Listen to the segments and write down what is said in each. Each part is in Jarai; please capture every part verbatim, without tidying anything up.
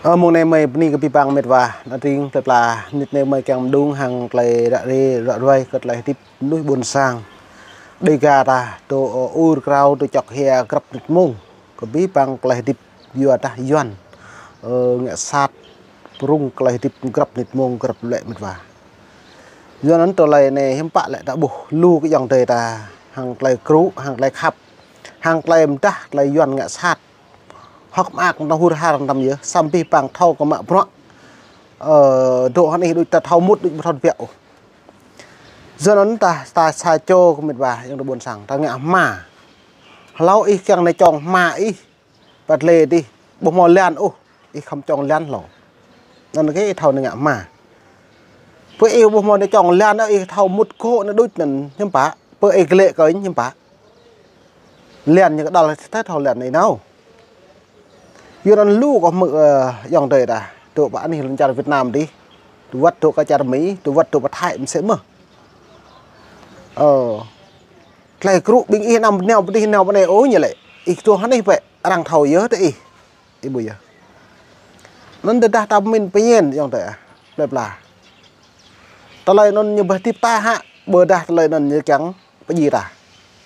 Ơ, mông anai mơi bơni kơ abih bang mĕt wa, ană tring plơi pla, mơnit anai mơi kiăng mơđung hăng tơlơi ră ruai, ră ruai kơ tơlơi hơdip mơnuih ƀôn sang. Dêh ga ta, dŏ ur krao, dŏ čŏk hia grăp mơnit mông. Kơ abih bang tơlơi hơdip yua dah Yuan, ơ, ngă sat, pơrŭng tơlơi hơdip grăp mơnit mông, grăp lĕ mĕt wa. Yua anŭn tơlơi anai hiư̆m pă lĕ ta ƀuh lu kơ ayŏng adơi ta, hăng tơlơi krŭ, hăng tơlơi khăp, hăng tơlơi mơdah, tơlơi Yuan ngă sat. Hơ̆k mơak ta hur har tăm yơh, samơ̆ abih bang thâo kơ mă bruă, ơ, dŏ hơnih đôč ta thâo mŭt đôč ƀu thâo biă ôh. Yua anŭn ta, ta sa čô kơ mĕt wa, ayŏng adơi ƀôn sang, ta ngă hma. Hlâo ih kiăng nao čong hma ih, păt lĕ dih, ƀu hmâo lan ôh, ih khŏm čong lan hlâo. Anŭn kơ ih thâo nao ngă hma. Pơ ih ƀu hmâo nao čong lan ôh, ih thâo mŭt gŏ nao đôč anŭn hiư̆m pă, pơ ih glĕ kơ hiư̆m pă. Lan ñu kơđăl tơdah thâo lan ih nao. Yua anŭn lu kơ hmư̆, ơ, ayŏng adơi ta, dŏ pơ anih lŏn čar Việt Nam dih, dŏ wơ̆t dŏ kơ čar Mi, dŏ wơ̆t dŏ pơ Thái mơsĕ mơ̆n. Ơ, tơlơi krŭ ƀing ih anăm nao pơ dih nao pơ anai ôh ñu lĕ. Ih dŏ hơnih pĕ, arăng thâo yơh tơ ih. Ih ƀuh yơh. Anŭn tơdah ta pơmĭn pơñen ayŏng adơi, plơi pla. Tơlơi anŭn ñu ƀu hơdip ta hă, ƀôdah tơlơi anŭn ñu kiăng pơdjai ta.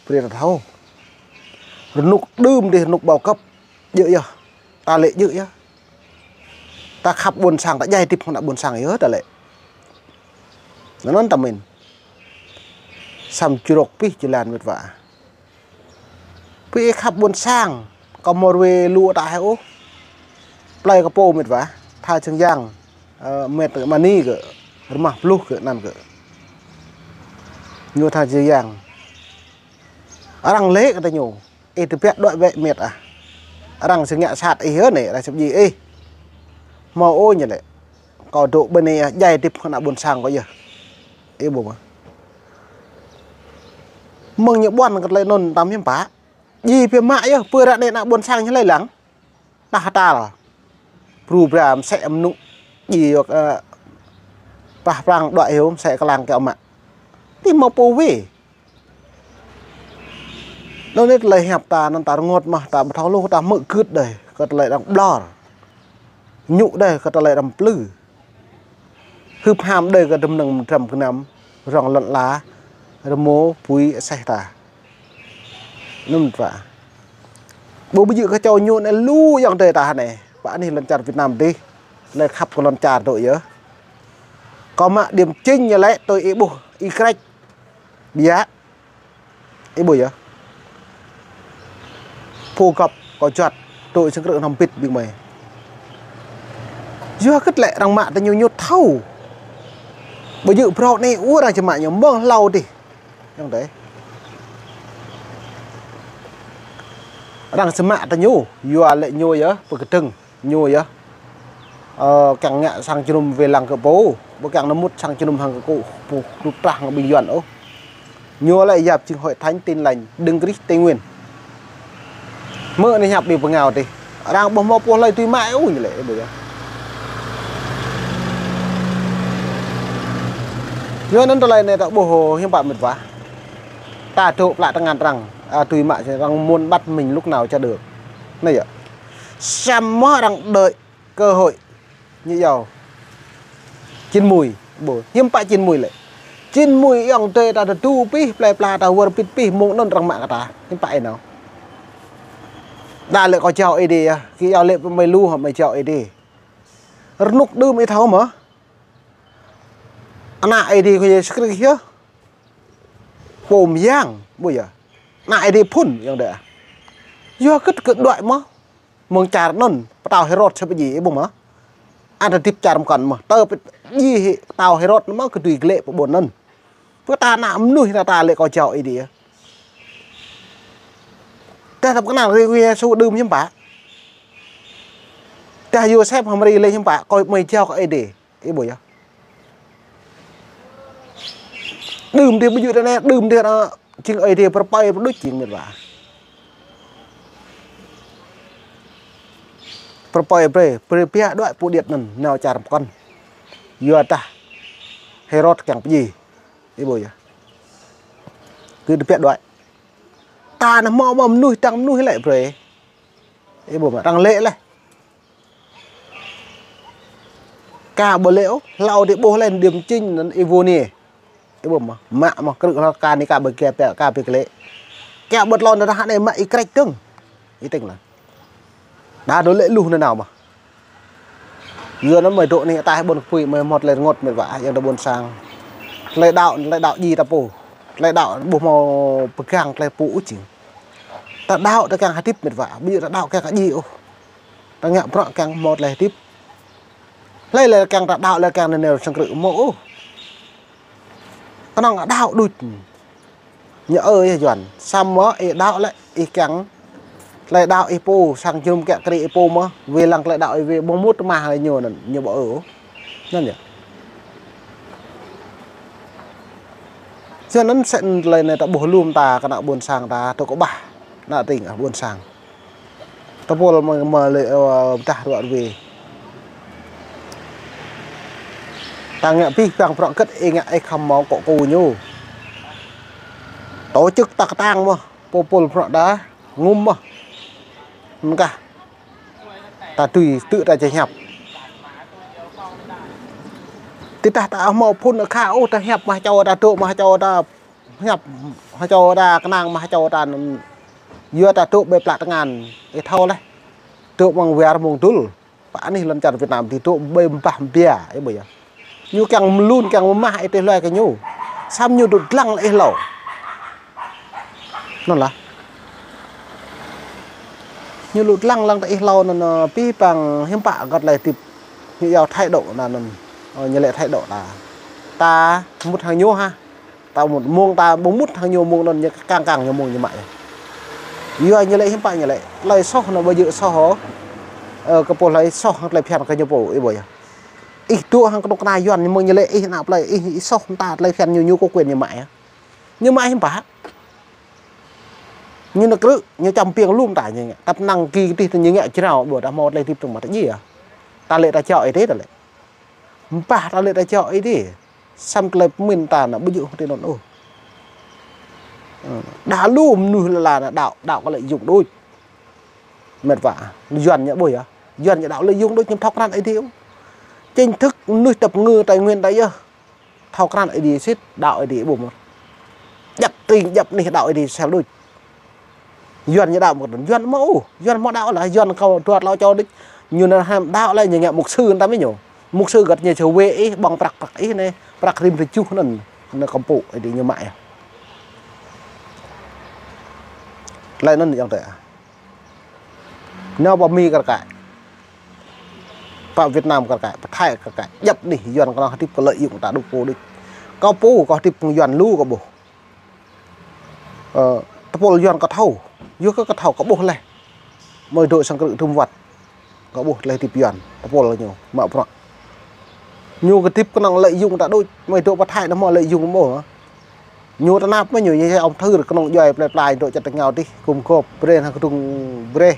Brơi ta thâo. Rơnŭk đưm dih rơnŭk bao cấp. Djơ̆ yơh. Ta lĕ djơ̆ yơh. Ta khăp ƀôn sang, ta djai hơdip hăng ană ƀôn sang yơh ta lĕ. Anŭn ta mĭn. Samơ̆ črŏk pih jơlan mĕt wa. Pih khăp ƀôn sang, kơ mơ̆ ruai lu ta hĕ ôh. Plơi kơ pô mĕt wa, tha Jơ̆ng Yang, ơ, mĕt mani kơ, rơmah pluh kơ anăn kơ. Ñu tha Jơ̆ng Yang. Arăng lĕ kơ ta ñu, ih tơbiă đuaĭ wĕ mĕt ah. Arăng sơngă sat ih yơh anai, arăng sơ̆p ji ih. Hmâo ôh ñu lĕ. Kâo dŏ ƀơi anai, djai hơdip hăng ană ƀôn sang kâo yơh. Ih ƀuh mơ̆n. Mơ̆ng ñu ƀuăn kơ tơlơi anŭn tăm hiư̆m pă. Ji pia mă yơh, pơ ră anai ană ƀôn sang ñu hlơi lăng. Tah tal. Bru bra mơsĕ mơnŭ. Ji yơh, ơ, pah prang đuaĭ hyu mơsĕ klang kơ mă. Tih mă pô wê. Anŭn anai tơlơi hiăp ta, anŭn ta rơngot mơ̆n, ta ƀu thâo lu, ta hmư̆ gưt đơi, kơ tơlơi arăng ƀlŏr. Ñu đơi, kơ tơlơi arăng plư. Hưp ham đơi, kơ dŭm mơnơ̆ng mơdrăm gơnam, rŏng lŏn ala, rơmô, bui, aseh ta. Anŭn pă. Ƀu ƀu djơ̆ kơ čô ñu anai lu ayŏng adơi ta anai. Pơ anih lŏn čar Việt Nam dih. Tơlơi khăp kơ lŏn čar dŏ yơh. Kâo mă điểm chính ñu lĕ tui ih ƀuh, ih krĕč. Biă. Ih ƀuh yơh. Pô găp kâo juăt, tui sơng krư̆ hnam bit ƀing mơi. Yua hơget lĕ arăng mă tơ ñu ñu thâo. Ƀu djơ̆ phrâo anai ur arăng či mă ñu mơ̆ng hlâo dih. Ayŏng adơi. Arăng či mă tơ ñu, yua lĕ ñu yơh, pơkơdơ̆ng. Ñu yơh. Ơ, kiăng ngă sang jơnum wai lăng kơ pô. Ƀu kiăng nao mŭt sang jơnum hăng kơ kŭ, pô, tŭ trah hăng ƀing Yuan ôh. Ñu lĕ yap jing Hội Thánh Tin Lành Đấng Christ Tây Nguyên. Mơ̆ anai hiăp ƀing bơngao dih. Arăng ƀu hmâo pô hlơi tui mă ôh ñu lĕ, ƀu yơh. Yua anŭn tơlơi anai ta ƀuh hiư̆m pă mĕt wa. Ta dŏ plă tơngan arăng, a, tui mă arăng muốn bắt mình lúc nào chả được. Anai yơh. Samơ̆ arăng đuaĭ cơ hội ñu iâu. Chín mươi, ƀuh, hiư̆m pă chín mươi lĕ. Chín mươi ayŏng adơi ta tơdu pih, plơi pla ta wơr bit pih, mơ̆ng anŭn arăng mă kơ ta. Hiư̆m pă ih nao. Đa lĕ kâo jao Ơi Adai yơh, kơ iâu lĕ pơ mơi lu hă mơi jao Ơi Adai. Rơnŭk đưm ih thâo mơ̆n. Ană Ơi Adai kơ Yêsu Krist yơh. Pô mơyang, ƀuh yơh. Ană Ơi Adai phŭn ayŏng adơi. Yua hơget kơ đuaĭ mơ̆n. Mơ̆ng čar anŭn, pơtao Hêrôd sơ̆p ji, ih ƀuh mơ̆n. Ană hơdip čar mơkŏn mơ̆n. Tơ pơdjai pơtao Hêrôd mơ̆n kơ dưi glĕ pơ ƀôn anŭn. Pơtă ană mơnuih ta ta lĕ kâo jao Ơi Adai. Tơdah ta pơkơnăl kơ Yêsu đưm hiư̆m pă. Tơdah Yôsep hăng Mari lĕ hiư̆m pă, kâo mơi jao kơ Ơi Adai. Ih ƀuh yơh. Đưm dih ƀu djơ̆ tơ anai, đưm dih anŭn jing Ơi Adai pơrơpơi pơđuč jing mĕt wa. Pơrơpơi brơi, brơi biă đuaĭ pô điêt anŭn nao čar mơkŏn. Yua dah Hêrôd kiăng pơdjai. Ih ƀuh yơh. Kơ tơbiă đuaĭ. Ta anai hmâo mơnuih, tơdang mơnuih lĕ brơi. Ih ƀuh mơ̆n, arăng lĕ laih. Ka ƀu lĕ ôh, hlâo adih ƀuh lĕ điểm chính anŭn ih ƀu ni. Ih ƀuh mơ̆, mă mơ̆ krư̆ hlâo ka ni ka ƀu kiăng pĕ ka ƀu klĕ. Ka ƀu tlôn anŭn hă anai mă ih krĕč dơ̆ng. Ih tĭng lah. Đa dŏ lĕ luh anŭn nao mơ̆. Yua anŭn mơi dŏ anai ataih ƀôn kơpui mơi hmâo tơlơi rơngot mĕt wa ayŏng adơi ƀôn sang. Tơlơi đaŏ, tơlơi đaŏ djai ta pô. Tơlơi đaŏ ƀu hmâo pơgang tơlơi pô ôh jing. Ta đaŏ ta kiăng hơdip mĕt wa, ƀu djơ̆ ta đaŏ kiăng kơ djai ôh. Ta ngă bruă kiăng hmâo tơlơi hơdip. Hlơi lĕ kiăng ta đaŏ lĕ kiăng nao sang krư̆ hmâo ôh. Kơnơ̆ng đaŏ đôč. Ñu ơi Yuan, samơ̆ ih đaŏ lĕ ih kiăng. Tơlơi đaŏ ih pô, sang jơnum kiăng krư̆ ih pô mơ̆, wai lăng tơlơi đaŏ ih wai, ƀu mŭt tơmah lĕ ñu anŭn, ñu ƀu ư. Anŭn yơh. Yua anŭn sĕ tơlơi anai ta ƀuh lŏm ta kơ ană ƀôn sang ta, tơ kơ ƀah, ană tring ah ƀôn sang. Tơpul mơ̆, mơ̆ lĕ, ơ, pơdah ruă ruê. Ta ngă pih pang prŏng kơ̆t ih ngă ih khŏm hmâo kŏ kơ ñu. Tổ chức ta kơtang mơ̆, pô pul prŏng đa, ngŭm mơ̆. Mơ̆ng kah. Ta tui tŭ ta či hiăp. Tơdah ta hmâo phŭn akha ôh ta hiăp mă čô ta dŏ mă čô ta hiăp hơčâo ta kơnang mă hơčâo ta anŭn. Yua ta dŏ ƀơi plah tơngan, ih thâo laih. Dŏ mơ̆ng war mơ̆ng dŭl. Pă anih lŏn čar Việt Nam dih dŏ ƀơi mbah mbia, ih ƀuh yơh. Ñu kiăng mơlŭn, kiăng mơmah ih tơlơi kơ ñu. Samơ̆ ñu dŏ dlăng lĕ ih hlâo. Anŭn lah. Ñu dŏ dlăng lăng tơ ih hlâo anŭn, ơ, pih pang hiư̆m pă gơ̆t lĕ tip. Ñu yua thái độ anŭn. Ơ, ñu lĕ thái độ ta. Ta mŭt hăng ñu hă. Ta mŭt mơ̆ng ta ƀu mŭt hăng ñu mơ̆ng anŭn ñu kang kang ñu mơ̆ng ñu mă yơh. Yua ñu lĕ hiư̆m pă ñu lĕ. Tơlơi soh anŭn ƀu djơ̆ soh hŏ. Ơ, kơ pô tơlơi soh hăng tơlơi phiăn kơ ñu pô ih ƀuh yơh. Ih dŏ hăng kơnuk kơna Yuan ñu mơ̆ng ñu lĕ ih ană plơi ih, ih soh mơta tơlơi phiăn ñu ñu kơ quyền ñu mă yơh. Ñu mă hiư̆m pă. Ñu nao krư̆, ñu čăm piêng lŏm ta ñu ngă. Tăp năng ki kơdih tơ ñu ngă jrao ƀu ta hmâo tơlơi tip tơ̆ng mă ta djai yơh. Ta lĕ ta čŏ ih tê ta lĕ. Mpah ta lĕ ta čŏ ih tê. Samơ̆ tơlơi pơmĭn ta anŭn ƀu djơ̆ hơti anŭn ôh. Ơ, đa lu mơnuih lĕ anŭn đaŏ, đaŏ kơ lợi dụng đôč. Mĕt wa, Yuan ñu ƀuh yơh. Yuan ñu đaŏ lợi dụng đôč ñu thâo krăn ih tê ôh. Chính thức mơnuih tăp ngư Tây Nguyên ta yơh. Thâo krăn ih tê sĭt, đaŏ ih tê ƀuh mơ̆. Djăp tring, djăp anih đaŏ ih tê sel đôč. Yuan ñu đaŏ mơ̆ kơtăn, Yuan mơ̆ ôh, Yuan mơ̆ đaŏ lah, Yuan kâo dua tlâo čô đôč. Ñu anŭn hăm đaŏ lĕ ñu ngă mục sư anŭn ta mơ̆ ñu. Mục sư gơ̆t ñu čơ wê ih, ƀơ̆ng prăk prăk ih anai, prăk rĭm tơjuh anŭn, anŭn kơmpŭ ih tê ñu mă yơh. Tơlơi anŭn yơh tơ. Nao pơ Mi kar kaĭ. Pơ Việt Nam kar kaĭ, pơ Thái kar kaĭ. Djăp anih Yuan kơnơ̆ng hơdip kơ lợi dụng ta đôč pô đôč. Kâo pô, kâo hơdip hăng Yuan lu kâo ƀuh. Ơ, tơpul Yuan kâo thâo. Yua kơ kâo thâo kâo ƀuh laih. Mơi dŏ sang krư̆ tơm wăt. Kâo ƀuh tơlơi hơdip Yuan. Tơpul ñu. Mă bruă. Ñu kơ hơdip kơnơ̆ng lợi dụng ta đôč. Mơi dŏ pơ Thái anŭn hmâo lợi dụng ƀuh. Ñu tơnap mơ̆ ñu, ñu ong thưr kơnơ̆ng djuai plơi pla dŏ čăt tơngao dih. Gum gŏp, brơi hăng kơdŭng brơi.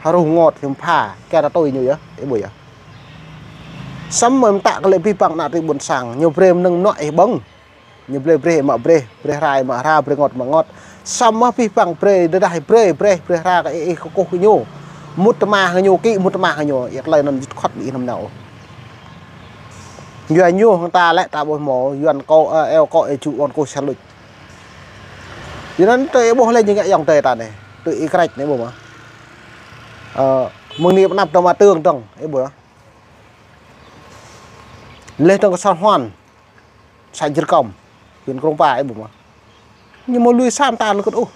Hơruh rơngot hiư̆m pha. Kiăng ta tui ñu yơh. Ih ƀuh yơh. Samơ̆ mơta kơ lĕ pih pang ană tring ƀôn sang. Ñu brơi mơnơ̆ng mơnuă ih ƀơ̆ng. Ñu brơi brơi mă brơi, brơi hra mă hra, brơi rơngot mă rơngot. Samơ̆ pih pang brơi, tơdah brơi, brơi, brơi hra kơ ih, ih kơkuh kơ ñu. Mŭt tơma hăng ñu, kĭ mŭt tơma hăng ñu. Yua tơlơi anŭn jĭt khŏt ƀing ih anăm nao. Yua ñu hăng ta lĕ ta ƀuh mơ̆, Yuan kâo, ơ, eo kâo, ơ, ču ôn kâo sel đôč. Yua anŭn tơ ih ƀuh lĕ ñu ngă ayŏng adơi ta anai. Tơ ih krĕč anai ƀuh mơ̆. Ơ, mơ̆ng anai pơ anăp dŏ mă tơ̆ng dơ̆ng, ih ƀuh. Leh dơ̆ng kơ San Juan. Xã Jrkâm, huyện Krông Pa ih ƀuh mơ̆. Ñu hmâo lui sa mơta anŭn kơ̆t ôh.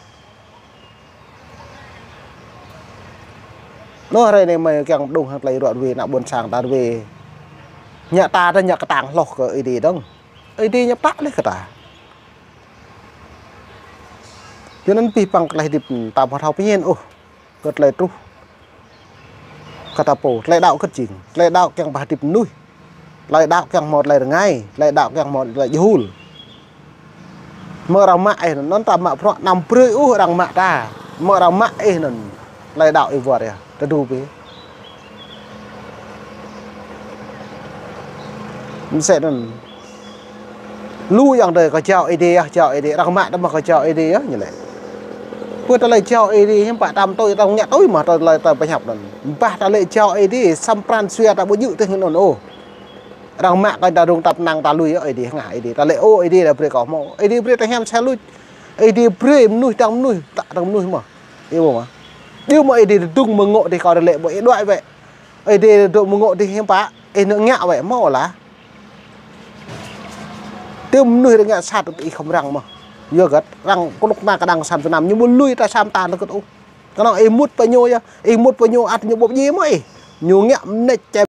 Anŭn hrơi anai mơi kiăng pơđŭng hăng tơlơi ruă ruê ană ƀôn sang ta ruê. Ñu ta ta ñu kơtang hloh kơ ih tê dơ̆ng. Ih tê ñu pơtă laih kơ ta. Yua anŭn pih pang tơlơi hơdip ta ƀu thâo pơñen ôh. Kơ tơlơi truh. Kơ ta pô, tơlơi đaŏ kơ̆t jing. Tơlơi đaŏ kiăng pơhơdip mơnuih. Tơlơi đaŏ kiăng hmâo tơlơi rơngai. Tơlơi đaŏ kiăng hmâo tơlơi djơhul. Mơ̆ arăng mă ih anŭn, anŭn ta mă bruă anăm brơi ôh arăng mă ta. Mơ̆ arăng mă ih anŭn. Tơlơi đaŏ ih wơr yơh. Tơdu bĕ. Mơsĕ anŭn. Lu ayŏng adơi kâo jao ih tê yơh, jao ih tê, arăng mă ta mơ̆ kâo jao ih tê yơh, ñu lĕ. Pơ tơlơi jao ih tê, hiư̆m pă ta tui, ta ngă tui mơ̆ tơlơi ta pơhiăp anŭn. Ƀah ta lĕ jao ih tê, samơ̆ pran jua ta ƀu djơ̆ tơ̆ng anŭn ôh. Arăng mă kơ ta rung tăp năng ta lui, Ơi Adai ngă, Ơi Adai. Ta lĕ, ô, Ơi Adai lĕ brơi kâo hmâo. Ơi Adai brơi ta hiam sa lui. Ơi Adai brơi mơnuih tang mơnuih, ta tang mơnuih mơ̆. Ih ƀuh mơ̆. Yua mơ̆ Ơi Adai dŏ mơngŏ dih kâo lĕ ƀu ih đuaĭ wĕ. Ơi Adai dŏ mơngŏ dih hiam pă, ih nao ngă wĕ hmâo lah. Tơm mơnuih arăng ngă sat ih khŏm răng mơ̆. Yua hơget, arăng kơnuk kơna kơđang sa Việt Nam, ñu ƀu lui ta sa mơta lơkơt ôh. Kơnơ̆ng ih mŭt pơ ñu yơh, ih mŭt pơ ñu ăt ñu ƀuh djai mơ̆ ih. Ñu ngă mơneč čem